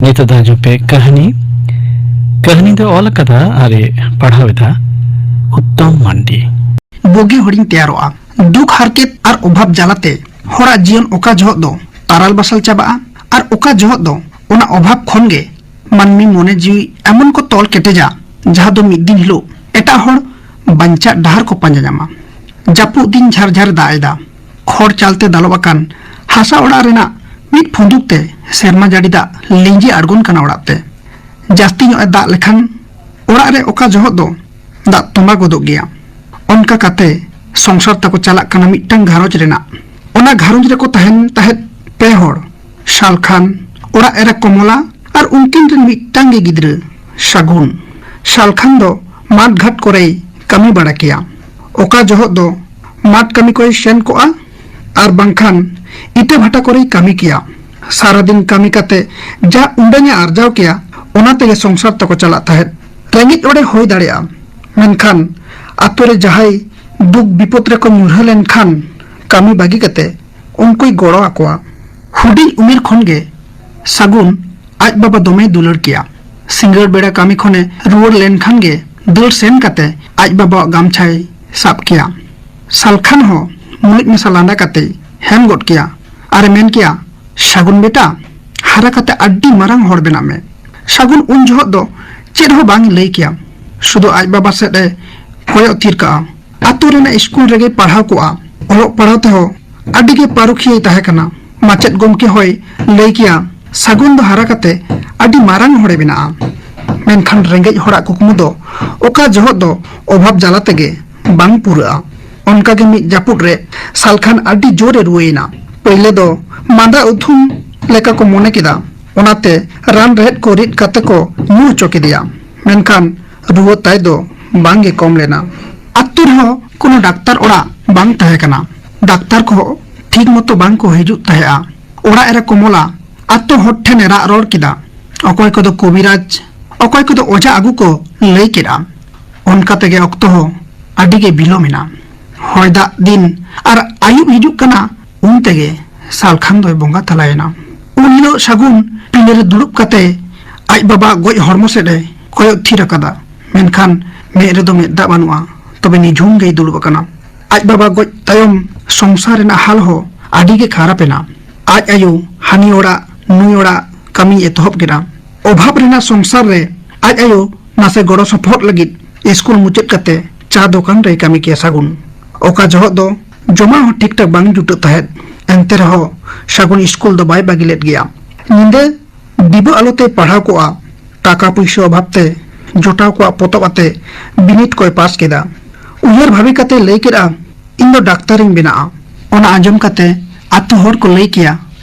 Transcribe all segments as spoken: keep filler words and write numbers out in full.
ᱱᱤᱛᱚᱜ ᱫᱚ ᱟᱸᱡᱚᱢ ᱯᱮ ᱠᱟᱹᱦᱱᱤ᱾ ᱠᱟᱹᱦᱱᱤ ᱫᱚ ᱚᱞ ᱟᱠᱟᱫᱟ ᱟᱨ ᱮ ᱯᱟᱲᱦᱟᱣ ᱮᱫᱟ ᱩᱛᱛᱚᱢ ᱢᱟᱱᱰᱤ᱾ ᱵᱩᱜᱤ ᱦᱚᱲᱤᱧ ᱛᱮᱭᱟᱨᱚᱜᱼᱟ᱾ ᱫᱩᱠ ᱦᱟᱨᱠᱮᱛ ᱟᱨ ᱚᱵᱷᱟᱵᱽ ᱡᱟᱞᱟᱛᱮ ᱦᱚᱲᱟᱜ ᱡᱤᱭᱚᱱ ᱚᱠᱟ ᱡᱚᱦᱚᱜ ᱫᱚ ᱛᱟᱨᱟᱞ ᱵᱟᱥᱟᱞ ᱪᱟᱵᱟᱜᱼᱟ ᱟᱨ ᱚᱠᱟ ᱡᱚᱦᱚᱜ ᱫᱚ ᱚᱱᱟ ᱚᱵᱷᱟᱵᱽ ᱠᱷᱚᱱ ᱜᱮ ᱢᱟᱹᱱᱢᱤ ᱢᱚᱱᱮ ᱡᱤᱣᱤ ᱮᱢᱚᱱ ᱠᱚ ᱛᱚᱞ ᱠᱮᱴᱮᱡᱟ, ᱡᱟᱦᱟᱸ ᱫᱚ ᱢᱤᱫ ᱫᱤᱱ ᱦᱤᱞᱳᱜ ᱮᱴᱟᱜ ᱦᱚᱲ ᱵᱟᱧᱪᱟᱜ ᱰᱟᱦᱟᱨ ᱠᱚ ᱯᱟᱸᱡᱟ ᱧᱟᱢᱟ᱾ ᱡᱟᱹᱯᱩᱫ ᱫᱤᱱ ᱡᱷᱟᱨ ᱡᱷᱟᱨ ᱫᱟᱜ ᱮᱫᱟ᱾ ᱠᱷᱚᱲ ᱪᱟᱞᱛᱮ ᱫᱟᱞᱚᱵ ᱟᱠᱟᱱ ᱦᱟᱥᱟ ᱚᱲᱟᱜ ᱨᱮᱱᱟᱜ ᱢᱤᱫ ᱯᱷᱩᱸᱫᱩᱠ ᱛᱮ ᱥᱮᱨᱢᱟ ᱡᱟᱹᱲᱤ ᱫᱟᱜ ᱞᱤᱸᱡᱤ ᱟᱬᱜᱚᱱ ᱠᱟᱱᱟ ᱚᱲᱟᱜ ᱛᱮ᱾ ᱡᱟᱹᱥᱛᱤ ᱧᱚᱜ ᱮ ᱫᱟᱜ ᱞᱮᱠᱷᱟᱱ ᱚᱲᱟᱜ ᱨᱮ ᱚᱠᱟ ᱡᱚᱦᱚᱜ ᱫᱚ ᱫᱟᱜ ᱛᱚᱸᱵᱟ ᱜᱚᱫᱚᱜ ᱜᱮᱭᱟ᱾ ᱚᱱᱠᱟ ᱠᱟᱛᱮ ᱥᱚᱝᱥᱟᱨ ᱛᱟᱠᱚ ᱪᱟᱞᱟᱜ ᱠᱟᱱᱟ ᱢᱤᱫᱴᱟᱝ ᱜᱷᱟᱨᱚᱸᱡᱽ ᱨᱮᱱᱟᱜ᱾ ᱚᱱᱟ ᱜᱷᱟᱨᱚᱸᱡᱽ ᱨᱮᱠᱚ ᱛᱟᱦᱮᱱ ᱛᱟᱦᱮᱸᱫ ᱯᱮ ᱦᱚᱲ, ᱥᱟᱞᱠᱷᱟᱱ, ᱚᱲᱟᱜ ᱮᱨᱟ ᱠᱚᱢᱚᱞᱟ ᱟᱨ ᱩᱱᱠᱤᱱ ᱨᱮᱱ ᱢᱤᱫᱴᱟᱝ ᱜᱮ ᱜᱤᱫᱽᱨᱟᱹ ᱥᱟᱹᱜᱩᱱ᱾ ᱥᱟᱞᱠᱷᱟᱱ ᱫᱚ ᱢᱟᱴ ᱜᱷᱟᱴ ᱠᱚᱨᱮᱭ ᱠᱟᱹᱢᱤ ᱵᱟᱲᱟ ᱠᱮᱭᱟ᱾ ᱚᱠᱟ ᱡᱚᱦᱚᱜ ᱫᱚ ᱢᱟᱴ ᱠᱟᱹᱢᱤ ᱠᱚᱭ ᱥᱮᱱ ᱠᱚᱜᱼᱟ ᱟᱨ ᱵᱟᱝᱠᱷᱟᱱ ᱤᱴᱟᱹ ᱵᱷᱟᱴᱟ ᱠᱚᱨᱮᱭ ᱠᱟᱹᱢᱤ ᱠᱮᱭᱟ᱾ ᱥᱟᱨᱟᱫᱤᱱ ᱠᱟᱹᱢᱤ ᱠᱟᱛᱮ ᱡᱟ ᱩᱰᱟᱹᱝ ᱮ ᱟᱨᱡᱟᱣ ᱠᱮᱭᱟ, ᱚᱱᱟ ᱛᱮᱜᱮ ᱥᱚᱝᱥᱟᱨ ᱛᱟᱠᱚ ᱪᱟᱞᱟᱜ ᱛᱟᱦᱮᱸᱫ᱾ ᱨᱮᱸᱜᱮᱡ ᱦᱚᱲᱮ ᱦᱩᱭ ᱫᱟᱲᱮᱭᱟᱜᱼᱟ, ᱢᱮᱱᱠᱷᱟᱱ ᱟᱛᱳ ᱨᱮ ᱡᱟᱦᱟᱸᱭ ᱫᱩᱠ ᱵᱤᱯᱚᱫ ᱨᱮᱠᱚ ᱧᱩᱨᱦᱟᱹ ᱞᱮᱱᱠᱷᱟᱱ ᱠᱟᱹᱢᱤ ᱵᱟᱹᱜᱤ ᱠᱟᱛᱮ ᱩᱱᱠᱩᱭ ᱜᱚᱲᱚ ᱟᱠᱚᱣᱟ᱾ ᱦᱩᱰᱤᱧ ᱩᱢᱮᱨ ᱠᱷᱚᱱ ᱜᱮ ᱥᱟᱹᱜᱩᱱ ᱟᱡ ᱵᱟᱵᱟ ᱫᱚᱢᱮᱭ ᱫᱩᱞᱟᱹᱲ ᱠᱮᱭᱟ᱾ ᱥᱤᱸᱜᱟᱹᱲ ᱵᱮᱲᱟ ᱠᱟᱹᱢᱤ ᱠᱷᱚᱱᱮ ᱨᱩᱣᱟᱹᱲ ᱞᱮᱱᱠᱷᱟᱱ ᱜᱮ ᱫᱟᱹᱲ ᱥᱮᱱ ᱠᱟᱛᱮ ᱟᱡ ᱵᱟᱵᱟᱣᱟᱜ ᱜᱟᱢᱪᱷᱟᱭ ᱥᱟᱵ ᱠᱮᱭᱟ᱾ ᱥᱟᱞᱠᱷᱟᱱ ᱦᱚᱸ ᱢᱩᱞᱩᱡ ᱢᱮᱥᱟ ᱞᱟᱸᱫᱟ ᱠᱟᱛᱮᱭ ᱦᱮᱢ ᱜᱚᱫ ᱠᱮᱭᱟ ᱟᱨᱮ ᱢᱮᱱ ᱠᱮᱭᱟ, "ᱥᱟᱹᱜᱩᱱ ᱵᱮᱴᱟ, ᱦᱟᱨᱟ ᱠᱟᱛᱮ ᱟᱹᱰᱤ ᱢᱟᱨᱟᱝ ᱦᱚᱲ ᱵᱮᱱᱟᱜ ᱢᱮ᱾" ᱥᱟᱹᱜᱩᱱ ᱩᱱ ᱡᱚᱦᱚᱜ ᱫᱚ ᱪᱮᱫ ᱦᱚᱸ ᱵᱟᱝ ᱮ ᱞᱟᱹᱭ ᱠᱮᱭᱟ, ᱥᱩᱫᱷᱩ ᱟᱡ ᱵᱟᱵᱟ ᱥᱮᱫ ᱮ ᱠᱚᱭᱚᱜ ᱛᱷᱤᱨ ᱠᱟᱜᱼᱟ᱾ ᱟᱛᱳ ᱨᱮᱱᱟᱜ ᱤᱥᱠᱩᱞ ᱨᱮᱜᱮ ᱯᱟᱲᱦᱟᱣ ᱠᱚᱜᱼᱟ᱾ ᱚᱞᱚᱜ ᱯᱟᱲᱦᱟᱣ ᱛᱮᱦᱚᱸ ᱟᱹᱰᱤ ᱜᱮ ᱯᱟᱹᱨᱩᱠᱷᱤᱭᱟᱹᱭ ᱛᱟᱦᱮᱸ ᱠᱟᱱᱟ᱾ ᱢᱟᱪᱮᱫ ᱜᱚᱢᱠᱮ ᱦᱚᱸᱭ ᱞᱟᱹᱭ ᱠᱮᱭᱟ, "ᱥᱟᱹᱜᱩᱱ ᱫᱚ ᱦᱟᱨᱟ ᱠᱟᱛᱮ ᱟᱹᱰᱤ ᱢᱟᱨᱟᱝ ᱦᱚᱲᱮ ᱵᱮᱱᱟᱜᱼᱟ᱾" ᱢᱮᱱᱠᱷᱟᱱ ᱨᱮᱸᱜᱮᱡ ᱦᱚᱲᱟᱜ ᱠᱩᱠᱢᱩ ᱫᱚ ᱚᱠᱟ ᱡᱚᱦᱚᱜ ᱫᱚ ᱚᱵᱷᱟᱵᱽ ᱡᱟᱞᱟ ᱛᱮᱜᱮ ᱵᱟᱝ ᱯᱩᱨᱟᱹᱜᱼᱟ᱾ ᱚᱱᱠᱟᱜᱮ ᱢᱤᱫ ᱡᱟᱹᱯᱩᱫ ᱨᱮ ᱥᱟᱞᱠᱷᱟᱱ ᱟᱹᱰᱤ ᱡᱳᱨᱮ ᱨᱩᱣᱟᱹᱭᱮᱱᱟ᱾ ᱯᱳᱭᱞᱳ ᱫᱚ ᱢᱟᱸᱫᱟ ᱩᱛᱷᱩᱢ ᱞᱮᱠᱟ ᱠᱚ ᱢᱚᱱᱮ ᱠᱮᱫᱟ, ᱚᱱᱟᱛᱮ ᱨᱟᱱ ᱨᱮᱦᱮᱫ ᱠᱚ ᱨᱤᱫ ᱠᱟᱛᱮ ᱠᱚ ᱧᱩ ᱦᱚᱪᱚ ᱠᱮᱫᱮᱭᱟ᱾ ᱢᱮᱱᱠᱷᱟᱱ ᱨᱩᱣᱟᱹ ᱛᱟᱭ ᱫᱚ ᱵᱟᱝ ᱜᱮ ᱠᱚᱢ ᱞᱮᱱᱟ᱾ ᱟᱛᱳ ᱨᱮᱦᱚᱸ ᱠᱳᱱᱳ ᱰᱟᱠᱛᱟᱨ ᱚᱲᱟᱜ ᱵᱟᱝ ᱛᱟᱦᱮᱸ ᱠᱟᱱᱟ᱾ ᱰᱟᱠᱛᱟᱨ ᱠᱚᱦᱚᱸ ᱴᱷᱤᱠ ᱢᱚᱛᱚ ᱵᱟᱝ ᱠᱚ ᱦᱤᱡᱩᱜ ᱛᱟᱦᱮᱸᱜᱼᱟ᱾ ᱚᱲᱟᱜ ᱮᱨᱟ ᱠᱚᱢᱚᱞᱟ ᱟᱛᱳ ᱦᱚᱲ ᱴᱷᱮᱱ ᱮ ᱨᱟᱜ ᱨᱚᱲ ᱠᱮᱫᱟ᱾ ᱚᱠᱚᱭ ᱠᱚᱫᱚ ᱠᱚᱵᱤᱨᱟᱡᱽ, ᱚᱠᱚᱭ ᱠᱚᱫᱚ ᱚᱡᱷᱟ ᱟᱹᱜᱩ ᱠᱚ ᱞᱟᱹᱭ ᱠᱮᱫᱼᱟ᱾ ᱚᱱᱠᱟ ᱛᱮᱜᱮ ᱚᱠᱛᱚ ᱦᱚᱸ ᱟᱹᱰᱤ ᱜᱮ ᱵᱤᱞᱚᱢ ᱮᱱᱟ᱾ ᱦᱚᱭ ᱫᱟᱜ ᱫᱤᱱ ᱟᱨ ᱟᱹᱭᱩᱵ ᱦᱤᱡᱩᱜ ᱠᱟᱱᱟ, ᱩᱱ ᱛᱮᱜᱮ ᱥᱟᱞᱠᱷᱟᱱ ᱫᱚᱭ ᱵᱚᱸᱜᱟ ᱛᱟᱞᱟᱭᱮᱱᱟ᱾ ᱩᱱ ᱦᱤᱞᱳᱜ ᱥᱟᱹᱜᱩᱱ ᱯᱤᱸᱰᱟᱹ ᱨᱮ ᱫᱩᱲᱩᱵ ᱠᱟᱛᱮ ᱟᱡ ᱵᱟᱵᱟ ᱜᱚᱡ ᱦᱚᱲᱢᱚ ᱥᱮᱫ ᱮ ᱠᱚᱭᱚᱜ ᱛᱷᱤᱨ ᱟᱠᱟᱫᱟ᱾ ᱢᱮᱱᱠᱷᱟᱱ ᱢᱮᱫ ᱨᱮᱫᱚ ᱢᱮᱫ ᱫᱟᱜ ᱵᱟᱹᱱᱩᱜᱼᱟ᱾ ᱛᱚᱵᱮ ᱱᱤᱡᱷᱩᱢ ᱜᱮᱭ ᱫᱩᱲᱩᱵ ᱟᱠᱟᱱᱟ᱾ ᱟᱡ ᱵᱟᱵᱟ ᱜᱚᱡ ᱛᱟᱭᱚᱢ ᱥᱚᱝᱥᱟᱨ ᱨᱮᱱᱟᱜ ᱦᱟᱞ ᱦᱚᱸ ᱟᱹᱰᱤ ᱜᱮ ᱠᱷᱟᱨᱟᱯ ᱮᱱᱟ᱾ ᱟᱡ ᱟᱭᱳ ᱦᱟᱹᱱᱤ ᱚᱲᱟᱜ ᱱᱩᱭ ᱚᱲᱟᱜ ᱠᱟᱹᱢᱤᱭ ᱮᱛᱚᱦᱚᱵ ᱠᱮᱫᱟ᱾ ᱚᱵᱷᱟᱵ ᱨᱮᱱᱟᱜ ᱥᱚᱝᱥᱟᱨ ᱨᱮ ᱟᱡ ᱟᱭᱳ ᱱᱟᱥᱮ ᱜᱚᱲᱚ ᱥᱚᱯᱚᱦᱚᱫ ᱞᱟᱹᱜᱤᱫ ᱥᱠᱩᱞ ᱢᱩᱪᱟᱹᱫ ᱠᱟᱛᱮ ᱪᱟ ᱫᱚᱠᱟᱱ ᱨᱮᱭ ᱠᱟᱹᱢᱤ ᱠᱮᱭᱟ ᱥᱟᱹᱜᱩᱱ᱾ ᱚᱠᱟ ᱡᱚᱦᱚᱜ ᱫᱚ ᱡᱚᱢᱟᱜ ᱦᱚᱸ ᱴᱷᱤᱠ ᱴᱷᱟᱠ ᱵᱟᱝ ᱡᱩᱴᱟᱹᱜ ᱛᱟᱦᱮᱸᱫ, ᱮᱱᱛᱮ ᱨᱮᱦᱚᱸ ᱥᱟᱹᱜᱩᱱ ᱥᱠᱩᱞ ᱫᱚ ᱵᱟᱭ ᱵᱟᱹᱜᱤ ᱞᱮᱫ ᱜᱮᱭᱟ᱾ ᱧᱤᱫᱟᱹ ᱰᱤᱵᱟᱹ ᱟᱞᱚᱛᱮ ᱯᱟᱲᱦᱟᱣ ᱠᱚᱜᱼᱟ᱾ ᱴᱟᱠᱟ ᱯᱩᱭᱥᱟᱹ ᱚᱵᱷᱟᱵ ᱛᱮ ᱡᱚᱴᱟᱣ ᱠᱚᱣᱟᱜ ᱯᱚᱛᱚᱵ ᱟᱛᱮ ᱵᱤᱱᱤᱰ ᱠᱚᱭ ᱯᱟᱥ ᱠᱮᱫᱟ᱾ ᱩᱭᱦᱟᱹᱨ ᱵᱷᱟᱵᱤ ᱠᱟᱛᱮ ᱞᱟᱹᱭ ᱠᱮᱫᱼᱟ, "ᱤᱧ ᱫᱚ ᱰᱟᱠᱛᱟᱨᱤᱧ ᱵᱮᱱᱟᱜᱼᱟ᱾" ᱚᱱᱟ ᱟᱸᱡᱚᱢ ᱠᱟᱛᱮ ᱟᱛᱳ ᱦᱚᱲ ᱠᱚ ᱞᱟᱹᱭ ᱠᱮᱭᱟ,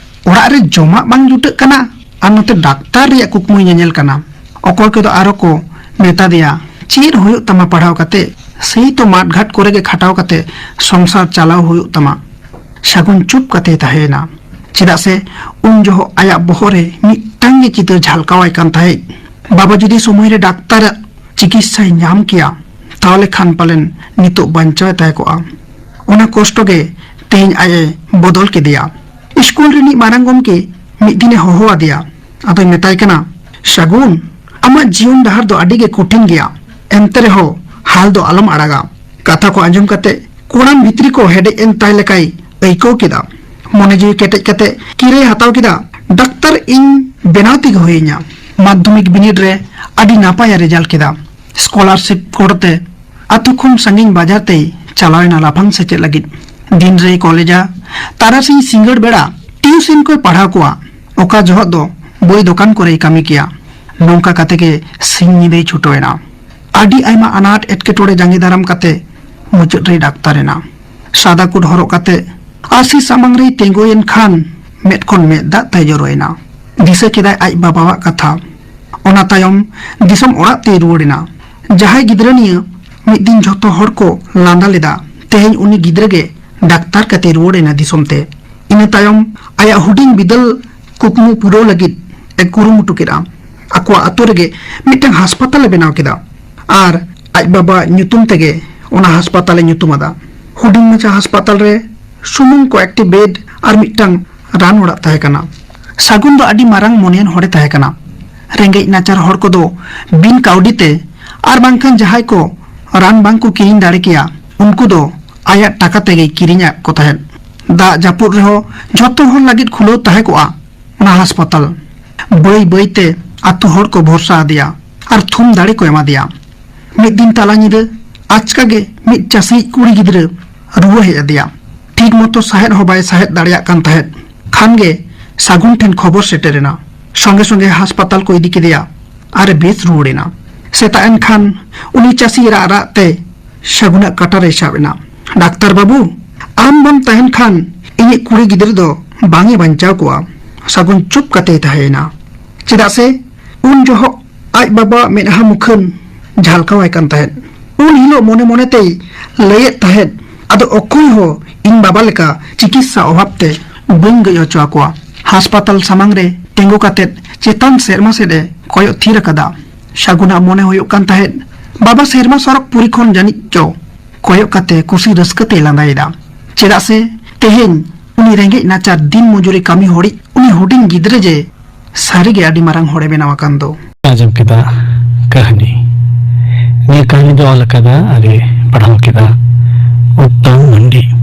"ᱚᱲᱟᱜ ᱨᱮ ᱡᱚᱢᱟᱜ ᱵᱟᱝ ᱡᱩᱴᱟᱹᱜ ᱠᱟᱱᱟ ᱟᱨ ᱱᱚᱛᱮ ᱰᱟᱠᱛᱟᱨ ᱨᱮᱭᱟᱜ ᱠᱩᱠᱢᱩᱭ ᱧᱮᱧᱮᱞ ᱠᱟᱱᱟ?" ᱚᱠᱚᱭ ᱠᱚᱫᱚ ᱟᱨᱚ ᱠᱚ ᱢᱮᱛᱟ ᱫᱮᱭᱟ, "ᱪᱮᱫ ᱦᱩᱭᱩᱜ ᱛᱟᱢᱟ ᱯᱟᱲᱦᱟᱣ ᱠᱟᱛᱮ? ᱥᱮᱭ ᱛᱚ ᱢᱟᱴ ᱜᱷᱟᱴ ᱠᱚᱨᱮ ᱜᱮ ᱠᱷᱟᱴᱟᱣ ᱠᱟᱛᱮ ᱥᱚᱝᱥᱟᱨ ᱪᱟᱞᱟᱣ ᱦᱩᱭᱩᱜ ᱛᱟᱢᱟ᱾" ᱥᱟᱹᱜᱩᱱ ᱪᱩᱯ ᱠᱟᱛᱮᱭ ᱛᱟᱦᱮᱸᱭᱮᱱᱟ᱾ ᱪᱮᱫᱟᱜ ᱥᱮ ᱩᱱ ᱡᱚᱦᱚᱜ ᱟᱭᱟᱜ ᱵᱚᱦᱚᱜ ᱨᱮ ᱢᱤᱫᱴᱟᱝ ᱜᱮ ᱪᱤᱛᱟᱹᱨ ᱡᱷᱟᱞᱠᱟᱣᱟᱭ ᱠᱟᱱ ᱛᱟᱦᱮᱸᱫ, ᱵᱟᱵᱟ ᱡᱩᱫᱤ ᱥᱚᱢᱚᱭ ᱨᱮ ᱰᱟᱠᱛᱟᱨᱟᱜ ᱪᱤᱠᱤᱛᱥᱟᱭ ᱧᱟᱢ ᱠᱮᱭᱟ, ᱛᱟᱦᱚᱞᱮ ᱠᱷᱟᱱ ᱯᱟᱞᱮᱱ ᱱᱤᱛᱚᱜ ᱵᱟᱧᱪᱟᱣ ᱮ ᱛᱟᱦᱮᱸ ᱠᱚᱜᱼᱟ᱾ ᱚᱱᱟ ᱠᱚᱥᱴᱚ ᱜᱮ ᱛᱮᱦᱮᱧ ᱟᱡ ᱮ ᱵᱚᱫᱚᱞ ᱠᱮᱫᱮᱭᱟ᱾ ᱥᱠᱩᱞ ᱨᱤᱱᱤᱡ ᱢᱟᱨᱟᱝ ᱜᱚᱢᱠᱮ ᱢᱤᱫ ᱫᱤᱱᱮ ᱦᱚᱦᱚ ᱟᱫᱮᱭᱟ᱾ ᱟᱫᱚᱭ ᱢᱮᱛᱟᱭ ᱠᱟᱱᱟ, "ᱥᱟᱹᱜᱩᱱ, ᱟᱢᱟᱜ ᱡᱤᱭᱚᱱ ᱰᱟᱦᱟᱨ ᱫᱚ ᱟᱹᱰᱤ ᱜᱮ ᱠᱚᱴᱷᱤᱱ ᱜᱮᱭᱟ, ᱮᱱᱛᱮ ᱨᱮᱦᱚᱸ ᱦᱟᱞ ᱫᱚ ᱟᱞᱚᱢ ᱟᱲᱟᱜᱟ᱾" ᱠᱟᱛᱷᱟ ᱠᱚ ᱟᱸᱡᱚᱢ ᱠᱟᱛᱮ ᱠᱚᱲᱟᱢ ᱵᱷᱤᱛᱨᱤ ᱠᱚ ᱦᱮᱰᱮᱡ ᱮᱱ ᱛᱟᱭ ᱞᱮᱠᱟᱭ ᱟᱹᱭᱠᱟᱹᱣ ᱠᱮᱫᱟ᱾ ᱢᱚᱱᱮ ᱡᱤᱣᱤ ᱠᱮᱴᱮᱡ ᱠᱟᱛᱮ ᱠᱤᱨᱟᱹᱭ ᱦᱟᱛᱟᱣ ᱠᱮᱫᱟ, "ᱰᱟᱠᱛᱟᱨ ᱤᱧ ᱵᱮᱱᱟᱣ ᱛᱮᱜᱮ ᱦᱩᱭᱤᱧᱟ᱾" ᱢᱟᱫᱽᱫᱷᱚᱢᱤᱠ ᱵᱤᱱᱤᱰ ᱨᱮ ᱟᱹᱰᱤ ᱱᱟᱯᱟᱭ ᱮ ᱨᱮᱡᱟᱞᱴ ᱠᱮᱫᱟ᱾ ᱥᱠᱚᱞᱟᱨᱥᱤᱯ ᱜᱚᱲᱚᱛᱮ ᱟᱹᱛᱩ ᱠᱷᱚᱱ ᱥᱟᱺᱜᱤᱧ ᱵᱟᱡᱟᱨ ᱛᱮᱭ ᱪᱟᱞᱟᱣ ᱮᱱᱟ ᱞᱟᱯᱷᱟᱝ ᱥᱮᱪᱮᱫ ᱞᱟᱹᱜᱤᱫ᱾ ᱫᱤᱱ ᱨᱮᱭ ᱠᱚᱞᱮᱡᱟ, ᱛᱟᱨᱟᱥᱤᱧ ᱥᱤᱸᱜᱟᱹᱲ ᱵᱮᱲᱟ ᱴᱤᱭᱩᱥᱤᱱ ᱠᱚᱭ ᱯᱟᱲᱦᱟᱣ ᱠᱚᱣᱟ, ᱚᱠᱟ ᱡᱚᱦᱚᱜ ᱫᱚ ᱵᱳᱭ ᱫᱚᱠᱟᱱ ᱠᱚᱨᱮᱭ ᱠᱟᱹᱢᱤ ᱠᱮᱭᱟ᱾ ᱱᱚᱝᱠᱟ ᱠᱟᱛᱮ ᱜᱮ ᱥᱤᱧ ᱧᱤᱫᱟᱹᱭ ᱪᱷᱩᱴᱟᱹᱣ ᱮᱱᱟ᱾ ᱟᱹᱰᱤ ᱟᱭᱢᱟ ᱟᱱᱟᱴ ᱮᱴᱠᱮᱴᱚᱬᱮ ᱡᱟᱸᱜᱮ ᱫᱟᱨᱟᱢ ᱠᱟᱛᱮ ᱢᱩᱪᱟᱹᱫ ᱨᱮᱭ ᱰᱟᱠᱛᱟᱨ ᱮᱱᱟ᱾ ᱥᱟᱫᱟ ᱠᱳᱴ ᱦᱚᱨᱚᱜ ᱠᱟᱛᱮ ᱟᱹᱨᱥᱤ ᱥᱟᱢᱟᱝ ᱨᱮᱭ ᱛᱤᱸᱜᱩᱭᱮᱱ ᱠᱷᱟᱱ ᱢᱮᱫ ᱠᱷᱚᱱ ᱢᱮᱫ ᱫᱟᱜ ᱛᱟᱭ ᱡᱚᱨᱚᱭᱮᱱᱟ᱾ ᱫᱤᱥᱟᱹ ᱠᱮᱫᱟᱭ ᱟᱡ ᱵᱟᱵᱟᱣᱟᱜ ᱠᱟᱛᱷᱟ᱾ ᱚᱱᱟ ᱛᱟᱭᱚᱢ ᱫᱤᱥᱚᱢ ᱚᱲᱟᱜ ᱛᱮᱭ ᱨᱩᱣᱟᱹᱲ ᱮᱱᱟ᱾ ᱡᱟᱦᱟᱸᱭ ᱜᱤᱫᱽᱨᱟᱹ ᱱᱤᱭᱟᱹ ᱢᱤᱫ ᱫᱤᱱ ᱡᱷᱚᱛᱚ ᱦᱚᱲ ᱠᱚ ᱞᱟᱸᱫᱟ ᱞᱮᱫᱟ, ᱛᱮᱦᱮᱧ ᱩᱱᱤ ᱜᱤᱫᱽᱨᱟᱹ ᱜᱮ ᱰᱟᱠᱛᱟᱨ ᱠᱟᱛᱮ ᱨᱩᱣᱟᱹᱲ ᱮᱱᱟ ᱫᱤᱥᱚᱢ ᱛᱮ᱾ ᱤᱱᱟᱹ ᱛᱟᱭᱚᱢ ᱟᱭᱟᱜ ᱦᱩᱰᱤᱧ ᱵᱤᱫᱟᱹᱞ ᱠᱩᱠᱢᱩ ᱯᱩᱨᱟᱹᱣ ᱞᱟᱹᱜᱤᱫ ᱮ ᱠᱩᱨᱩᱢᱩᱴᱩ ᱠᱮᱫᱼᱟ᱾ ᱟᱠᱚᱣᱟᱜ ᱟᱛᱳ ᱨᱮᱜᱮ ᱢᱤᱫᱴᱟᱝ ᱦᱟᱥᱯᱟᱛᱟᱞ ᱮ ᱵᱮᱱᱟᱣ ᱠᱮᱫᱟ ᱟᱨ ᱟᱡ ᱵᱟᱵᱟ ᱧᱩᱛᱩᱢ ᱛᱮᱜᱮ ᱚᱱᱟ ᱦᱟᱥᱯᱟᱛᱟᱞ ᱮ ᱧᱩᱛᱩᱢ ᱟᱫᱟ᱾ ᱦᱩᱰᱤᱧ ᱢᱟᱪᱷᱟ ᱦᱟᱥᱯᱟᱛᱟᱞ ᱨᱮ ᱥᱩᱢᱩᱝ ᱠᱚᱭᱮᱠᱴᱤ ᱵᱮᱰ ᱟᱨ ᱢᱤᱫᱴᱟᱝ ᱨᱟᱱ ᱚᱲᱟᱜ ᱛᱟᱦᱮᱸ ᱠᱟᱱᱟ᱾ ᱥᱟᱹᱜᱩᱱ ᱫᱚ ᱟᱹᱰᱤ ᱢᱟᱨᱟᱝ ᱢᱚᱱᱮᱭᱟᱱ ᱦᱚᱲᱮ ᱛᱟᱦᱮᱸ ᱠᱟᱱᱟ᱾ ᱨᱮᱸᱜᱮᱡ ᱱᱟᱪᱟᱨ ᱦᱚᱲ ᱠᱚᱫᱚ ᱵᱤᱱ ᱠᱟᱹᱣᱰᱤ ᱛᱮ ᱟᱨ ᱵᱟᱝᱠᱷᱟᱱ ᱡᱟᱦᱟᱸᱭ ᱠᱚ ᱨᱟᱱ ᱵᱟᱝ ᱠᱚ ᱠᱤᱨᱤᱧ ᱫᱟᱲᱮ ᱠᱮᱭᱟ, ᱩᱱᱠᱩ ᱫᱚ ᱟᱭᱟᱜ ᱴᱟᱠᱟ ᱛᱮᱜᱮᱭ ᱠᱤᱨᱤᱧᱟᱫ ᱠᱚ ᱛᱟᱦᱮᱸᱫ᱾ ᱫᱟᱜ ᱡᱟᱹᱯᱩᱫ ᱨᱮᱦᱚᱸ ᱡᱷᱚᱛᱚ ᱦᱚᱲ ᱞᱟᱹᱜᱤᱫ ᱠᱷᱩᱞᱟᱹᱣ ᱛᱟᱦᱮᱸ ᱠᱚᱜᱼᱟ ᱚᱱᱟ ᱦᱟᱥᱯᱟᱛᱟᱞ᱾ ᱵᱟᱹᱭ ᱵᱟᱹᱭ ᱛᱮ ᱟᱛᱳ ᱦᱚᱲ ᱠᱚ ᱵᱷᱚᱨᱥᱟ ᱟᱫᱮᱭᱟ ᱟᱨ ᱛᱷᱩᱢ ᱫᱟᱲᱮ ᱠᱚ ᱮᱢᱟᱫᱮᱭᱟ᱾ ᱢᱤᱫ ᱫᱤᱱ ᱛᱟᱞᱟ ᱧᱤᱫᱟᱹ ᱟᱪᱠᱟ ᱜᱮ ᱢᱤᱫ ᱪᱟᱹᱥᱤᱭᱤᱡ ᱠᱩᱲᱤ ᱜᱤᱫᱽᱨᱟᱹ ᱨᱩᱣᱟᱹ ᱦᱮᱡ ᱟᱫᱮᱭᱟ᱾ ᱴᱷᱤᱠ ᱢᱚᱛᱚ ᱥᱟᱦᱮᱫ ᱦᱚᱸ ᱵᱟᱭ ᱥᱟᱦᱮᱫ ᱫᱟᱲᱮᱭᱟᱜ ᱠᱟᱱ ᱛᱟᱦᱮᱸᱫ᱾ ᱠᱷᱟᱱ ᱜᱮ ᱥᱟᱹᱜᱩᱱ ᱴᱷᱮᱱ ᱠᱷᱚᱵᱚᱨ ᱥᱮᱴᱮᱨ ᱮᱱᱟ᱾ ᱥᱚᱸᱜᱮ ᱥᱚᱸᱜᱮ ᱦᱟᱥᱯᱟᱛᱟᱞ ᱠᱚ ᱤᱫᱤ ᱠᱮᱫᱮᱭᱟ ᱟᱨ ᱮ ᱵᱮᱥ ᱨᱩᱣᱟᱹᱲ ᱮᱱᱟ᱾ ᱥᱮᱛᱟᱜ ᱮᱱ ᱠᱷᱟᱱ ᱩᱱᱤ ᱪᱟᱹᱥᱤ ᱨᱟᱜ ᱨᱟᱜ ᱛᱮ ᱥᱟᱹᱜᱩᱱᱟᱜ ᱠᱟᱴᱟ ᱨᱮᱭ ᱥᱟᱵ ᱮᱱᱟ᱾ "ᱰᱟᱠᱛᱟᱨ ᱵᱟᱹᱵᱩ, ᱟᱢ ᱵᱟᱢ ᱛᱟᱦᱮᱱ ᱠᱷᱟᱱ ᱤᱧᱤᱡ ᱠᱩᱲᱤ ᱜᱤᱫᱽᱨᱟᱹ ᱫᱚ ᱵᱟᱝ ᱮ ᱵᱟᱧᱪᱟᱣ ᱠᱚᱜᱼᱟ᱾" ᱥᱟᱹᱜᱩᱱ ᱪᱩᱯ ᱠᱟᱛᱮᱭ ᱛᱟᱦᱮᱸᱭᱮᱱᱟ᱾ ᱪᱮᱫᱟᱜ ᱥᱮ ᱩᱱ ᱡᱚᱦᱚᱜ ᱟᱡ ᱵᱟᱵᱟᱣᱟᱜ ᱢᱮᱫᱦᱟ ᱢᱩᱠᱷᱟᱹᱱ ᱡᱷᱟᱞᱠᱟᱣᱟᱭ ᱠᱟᱱ ᱛᱟᱦᱮᱸᱫ᱾ ᱩᱱ ᱦᱤᱞᱳᱜ ᱢᱚᱱᱮ ᱢᱚᱱᱮ ᱛᱮᱭ ᱞᱟᱹᱭᱮᱫ ᱛᱟᱦᱮᱸᱫ, "ᱟᱫᱚ ᱚᱠᱚᱭ ᱦᱚᱸ ᱤᱧ ᱵᱟᱵᱟ ᱞᱮᱠᱟ ᱪᱤᱠᱤᱛᱥᱟ ᱚᱵᱷᱟᱵ ᱛᱮ ᱵᱟᱹᱧ ᱜᱚᱡ ᱦᱚᱪᱚ ᱟᱠᱚᱣᱟ᱾" ᱦᱟᱥᱯᱟᱛᱟᱞ ᱥᱟᱢᱟᱝ ᱨᱮ ᱛᱤᱸᱜᱩ ᱠᱟᱛᱮᱫ ᱪᱮᱛᱟᱱ ᱥᱮᱨᱢᱟ ᱥᱮᱫ ᱮ ᱠᱚᱭᱚᱜ ᱛᱷᱤᱨ ᱟᱠᱟᱫᱟ᱾ ᱥᱟᱹᱜᱩᱱᱟᱜ ᱢᱚᱱᱮ ᱦᱩᱭᱩᱜ ᱠᱟᱱ ᱛᱟᱦᱮᱸᱫ, ᱵᱟᱵᱟ ᱥᱮᱨᱢᱟ ᱥᱚᱨᱚᱜ ᱯᱩᱨᱤ ᱠᱷᱚᱱ ᱡᱟᱹᱱᱤᱡ ᱪᱚ ᱠᱚᱭᱚᱜ ᱠᱟᱛᱮ ᱠᱩᱥᱤ ᱨᱟᱹᱥᱠᱟᱹ ᱛᱮᱭ ᱞᱟᱸᱫᱟᱭᱮᱫᱟ᱾ ᱪᱮᱫᱟᱜ ᱥᱮ ᱛᱮᱦᱮᱧ ᱩᱱᱤ ᱨᱮᱸᱜᱮᱡ ᱱᱟᱪᱟᱨ ᱫᱤᱱ ᱢᱚᱡᱩᱨᱤ ᱠᱟᱹᱢᱤ ᱦᱚᱲᱤᱡ ᱩᱱᱤ ᱦᱩᱰᱤᱧ ᱜᱤᱫᱽᱨᱟᱹ ᱡᱮ ᱥᱟᱹᱨᱤᱜᱮ ᱟᱹᱰᱤ ᱢᱟᱨᱟᱝ ᱦᱚᱲᱮ ᱵᱮᱱᱟᱣ ᱟᱠᱟᱱ ᱫᱚ᱾ ᱟᱸᱡᱚᱢ ᱠᱮᱫᱟ ᱠᱟᱹᱦᱱᱤ᱾ ᱱᱤᱭᱟᱹ ᱠᱟᱹᱦᱱᱤ ᱫᱚ ᱚᱞ ᱟᱠᱟᱫᱟ ᱟᱨ ᱯᱟᱲᱦᱟᱣ ᱠᱮᱫᱟ ᱩᱛᱛᱚᱢ ᱢᱟᱱᱰᱤ᱾